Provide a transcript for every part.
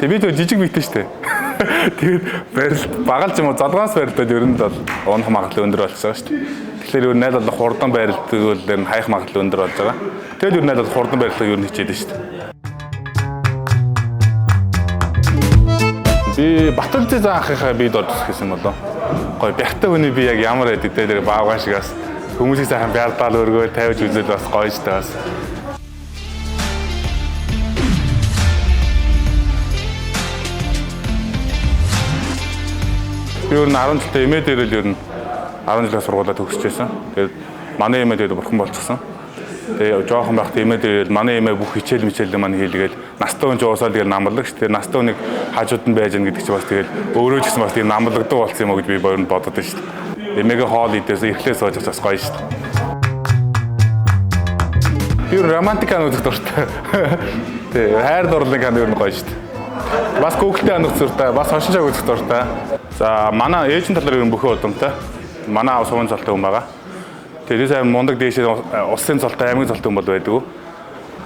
Тэг би зөв жижиг биетэй шүү дээ. Тэгээд барилт багалж юм уу золгоос барилдаад ер нь бол унах магадлал өндөр болчихсон шүү дээ. Тэгэхээр ер нь аль болох хурдан барилдаг бол ер нь хаях магадлал өндөр болж байгаа. Тэгээд ер нь аль болох хурдан барилтыг ер нь хичээдэг шүү дээ. Би Баталзээ зан ахынхаа бид орж ирсэн юм болоо. Гоё бяртай хүний би яг ямар байдаг те тэр баавгай шиг бас хүмүүсийг сайхан бярдаал өргөөл тавьж үзэл бас гоё шүү дээ бас. Би ер нь 10 жилдээ эмээ дээр л ер нь 10 жилээ сургуулаа төгсөж байсан. Тэгээд манай эмээ дээр бурхан болчихсон. Тэгээ жоохон байхдаа эмээ дээр манай эмээ бүх хичээл мичээлээ маань хийлгээл настай хүн ч уусаал тэгэл намлаг ш. Тэгээ настай хүнийг хажууд нь байж гэн гэдэг чи бас тэгэл өөрөө ч гэсэн бас тийм намлагдаг болсон юм уу гэж би ер нь бодод шүү дээ. Эмээгээ хоол идээс эрхлээ сууж бас гоё шүү дээ. Би ер нь романтик кино үзэх дуртай. Тэ хайр дурлалын кино ер нь гоё шүү дээ. Бас Google-тэй анх дуртай, бас хошин шаг үзэх дуртай. За манай ээжийн талаар ер нь бүхэн удамтай. Манай аав сумын цолтой хүн байгаа. Тэгээд сайн мундаг дээшээ улсын цолтой, аймгийн цолтой хүн бол байдаг.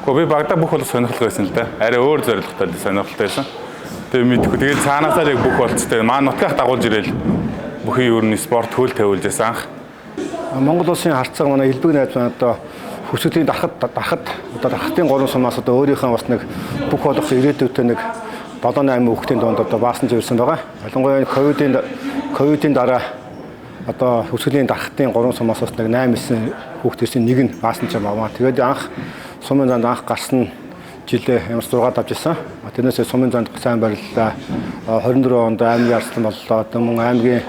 Гэхдээ би багадаа бүх бол сонирхолтой байсан л да. Арай өөр зорилготой л сонирхолтой байсан. Тэгээд мэдгүй. Тэгээд цаанаасаа л яг бүх болцтой. Маа нутгаах дагуулж ирээл бүхэн ер нь спорт хөл тавиулж байсан анх. Монгол улсын харцаг манай элбэг найз маань одоо хөвсгөлийн дарахад одоо дарахтын гурван сумаас одоо өөрийнхөө бас нэг бүх болох ирээдүйдээ нэг 7 8 хүүхдийн дунд одоо баасан зөвлөсөн байгаа. Ялангуяа ковидын дараа одоо хөвсгөлийн дарахтын гурван сумаас бас нэг 8 9 хүүхд ирсэн, нэг нь баасан ч юм аа. Тэгээд анх сумын занд анх гарсан жилээ ямар ч 6 давж исэн. Тэрнээс сумын занд сайн бариллаа. 24 онд аймгийн арслан боллоо. Одоо мөн аймгийн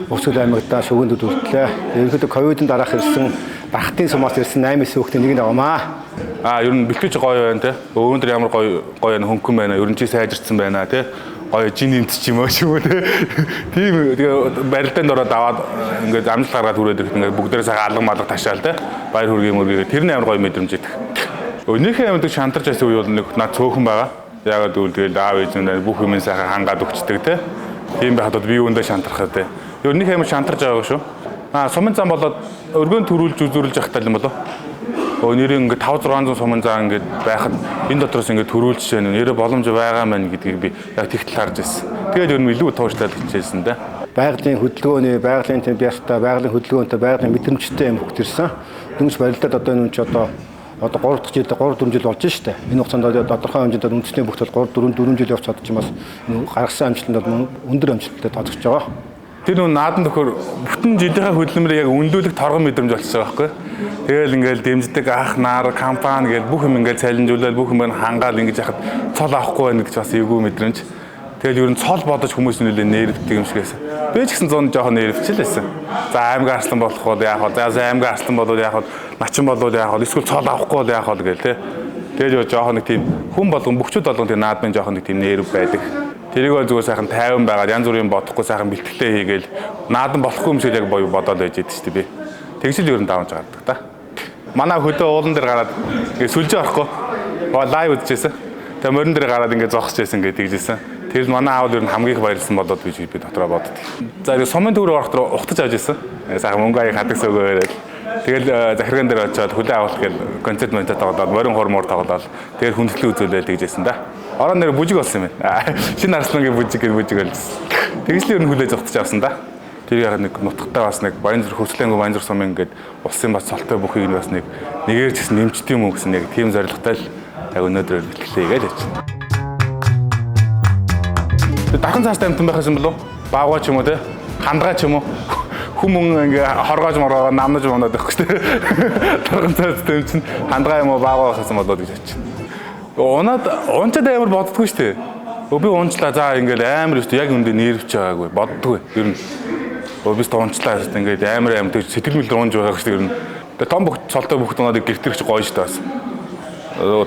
Өвсгөл аймагтаа шүгэн төд хүртлээ. Ерөнхийдөө ковидын дараах ирсэн дарахтын сумаас ирсэн 8 9 хүүхдийн нэг нь авмаа. Аа ер нь бэлтгэж гоё байна те. Өнөөдөр ямар гоё гоё байна, хөнгөн байна. Ер нь чи сайжирцсан байна те. Гоё жин нэмт ч юм уу ч юм уу те. Тийм тэгээ барилдаанд ороод аваад ингээд амжилт гаргаад хүрээд ирэх ингээд бүгдээрээ сайхан алга малга ташаал те. Баяр хүргэе мөргөө. Тэр нь амар гоё мэдрэмж идэх. Өнөөхөө амьдаг шантарч байсан үе бол нэг над цөөхөн байгаа. Яагаад гэвэл тэгэл аав ээж нь бүх юм сайхан хангаад өгчдөг те. Тийм байхад би юундаа шантрах те. Ер нь их амар шантарч байгаагүй шүү. Аа сумын зам болоод өргөн төрүүлж үзүүрлж явахтаа юм болоо. Нэрээ ингээд 5 600 сумын зам ингээд байхад энэ дотроос ингээд төрүүлж жишээ нь нэрээ боломж байгаа мэн гэдгийг би яг тэгтэл харж ирсэн. Тэгээд ер нь илүү тууштай хичээсэн дээ. Байгалийн хөдөлгөөний, байгалийн тийм бяртай, байгалийн хөдөлгөөнтэй, байгалийн мэдрэмжтэй юм хөгт ирсэн. Дөнгөж барилдаад одоо энэ ч одоо 3 дахь жил 3 4 жил болж штэ. Энэ хугацаанд одоо тодорхой хэмжээнд үндэсний бүгд бол 3 4 4 жил явж чадчих юм бас гаргасан амжилтанд бол өндөр амжилттай тооцогдож байгаа. Тэр нүү наадан төхөр бүтэн жилийнхаа хөдөлмөрийг яг үнэлүүлэх торгон мэдрэмж болчихсон байгаа байхгүй. Тэгэл ингээл дэмждэг ах нар, компани гэл бүх юм ингээл цалинжуулаад бүх юм хангаал ингэж яхад цол авахгүй байна гэж бас эвгүй мэдрэмж. Тэгэл ер нь цол бодож хүмүүс нөлөө нэрвдэг юм шиг байсан. Би ч гэсэн зун жоохон нэрвчихлээсэн. За аймаг арслан болох бол яах вэ? За аймаг арслан болвол яах вэ? Начин болвол яах вэ? Эсвэл цол авахгүй бол яах вэ гээл те. Тэгэл жоохон нэг тийм хүн болгон бөхчүүд болгон тийм наадмын жоохон нэг тийм нэрв байдаг. Тэрийг бол зүгээр сайхан тайван байгаад янз бүрийн бодохгүй сайхан бэлтгэлээ хийгээл наадан болохгүй юм шиг яг боёо бодоод байж идэв шүү дээ би. Тэгсэл ер нь давж гардаг та. Манай хөдөө уулан дээр гараад ингээ сүлжээ орохгүй. Лайв үзчихсэн. Тэгээ морин дээр гараад ингээ зогсож байсан ингээ тэгжсэн. Тэр манай аав ер нь хамгийн их баярлсан болоод би дотроо боддог. За тэгээ сумын төврөө орох дээр ухтаж авч ирсэн. Сайхан мөнгө аяг хадаг сөгөө яриад. Тэгэл захиргаан дээр очиод хүлээ авалт гэл концерт монтоо тоглоод морин хормоор тоглоод тэгэл хүндэтгэл үзүүлээл тэгжсэн да. Орон нэр бүжиг болсон юм байна. Шинэ арслангийн бүжиг гэж бүжиг болсон. Тэгсэл ер нь хүлээж авч авсан да. Тэр яг нэг нутагтаа бас нэг Баянзүр хөвчлэнгүй Баянзүр сумын ингээд улсын бас цолтой бүхийг нь бас нэг нэгээр ч гэсэн нэмчдэг юм уу гэсэн яг тийм зорилготой л яг өнөөдөр бэлтгэлээ гээл яж. Дархан цааштай амтан байх юм болов? Баавгай ч юм уу те? Хандгай ч юм уу? Хүмүүн ингээ хоргоож моргоо намнаж моноод байхгүй шүү дээ. Дархан цааштай юм чинь хандгай юм уу баавгай байх юм болоо гэж бодчих. Унаад унчаад амар боддгоо шүү дээ. Би унчлаа за ингээл амар шүү дээ. Яг үндэ нэрвч байгаагүй боддгоо. Ер нь би унчлаа шүү дээ. Ингээд амар амар тэг сэтгэл мэл унж байгаа шүү дээ. Ер нь. Тэгээ том бүх цолтой бүх унаад гэртэрч гоё шүү дээ бас.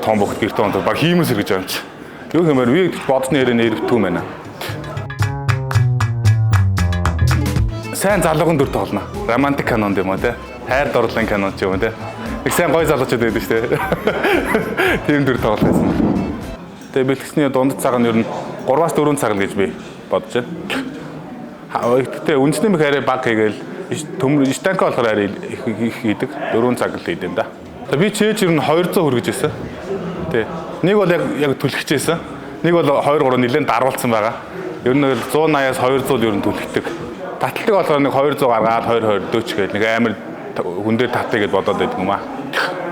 Том бүх гэртээ унаад баг хиймээс эргэж байгаа юм чи. Юу хэмээр би бодсны ярэ нэрвтгүй юм байна. Сайн залууган дүр тоглоно. Романтик канонд юм уу те? Хайр дурлалын кино ч юм уу те? Их сайн гоё залуучууд байдаг шүү дээ. Тийм дүр тоглох байсан. Тэгээ бэлтгэсний дунд цаг нь ер нь 3-4 цаг л гэж би бодож байна. Гэхдээ үндэсний мэх арай бага хийгээл төмөр штанка болохоор арай их хийдэг. 4 цаг л хийдэм да. Тэгээ би чээж ер нь 200 хүргэж байсан. Тэ. Нэг бол яг түлхэж байсан. Нэг бол 2 3 нэлээд даруулсан байгаа. Ер нь бол 180-аас 200 ер нь түлхдэг. Таталтыг болохоор нэг 200 гаргаад 2 20 40 гээл нэг амар хүн дээр татъя гэж бодоод байдаг юм аа.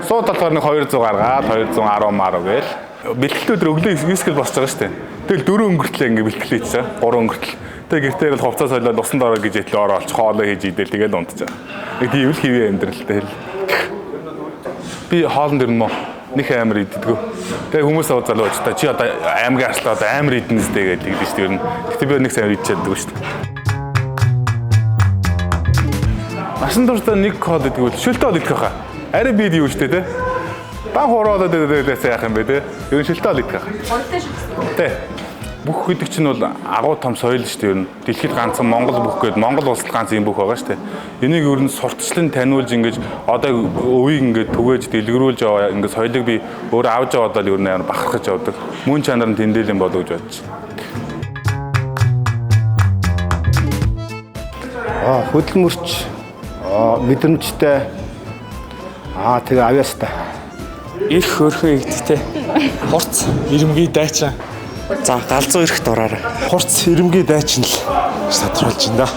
Сууд болохоор нэг 200 гаргаад 210 марав гээл. Бэлтгэл өдөр өглөө 9 гэл босч байгаа шүү дээ. Тэгэл 4 өнгөртлөө ингээ бэлтгэл хийчихсэн. 3 өнгөртөл. Тэг гэртээ л хувцас солиод усан дороо гэж итэл ороо олч хоолоо хийж идэл тэгэл унтчих. Нэг тийм л хэвээ амьдралтай л. Би хоолн дэр нь мó них амар иддгүү. Тэгээ хүмүүс ууцаал ууж та чи одоо аймгийн арслаа одоо амар идэнэ сте гэж тэгдэж шүү дээ ер нь. Гэтэ би нэг сайн идчихэддэг шүү дээ. Насан туршдаа нэг код идэх үл шөлтөө ол идэх байхаа. Арай бид юу шүү дээ те. Бан хуураад байдаг яах юм бэ те. Ер нь шөлтөө ол идэх байхаа. Гурвтай шахсан. Тэ. Бүх гэдэг чинь бол агуу том соёл шүү дээ ер нь. Дэлхийд ганцхан Монгол бүх гээд Монгол улсад ганц юм бүх байгаа шүү дээ. Энийг ер нь сурталчлан таниулж ингэж одоо өвийг ингэж түгээж дэлгэрүүлж яваа ингэ соёлыг би өөр авч яваад л ер нь амар бахархаж явдаг. Мөн чанар нь тэндэл юм болов гэж бодож байна. Аа хөдөлмөрч мэдрэмжтэй тэгээ авьяастай. Ирэх хөөрхөн игдтэй. Хурц ирэмгий дайчин. За галзуу ирэх дураараа. Хурц ирэмгий дайчин л тодорхойлж байна да.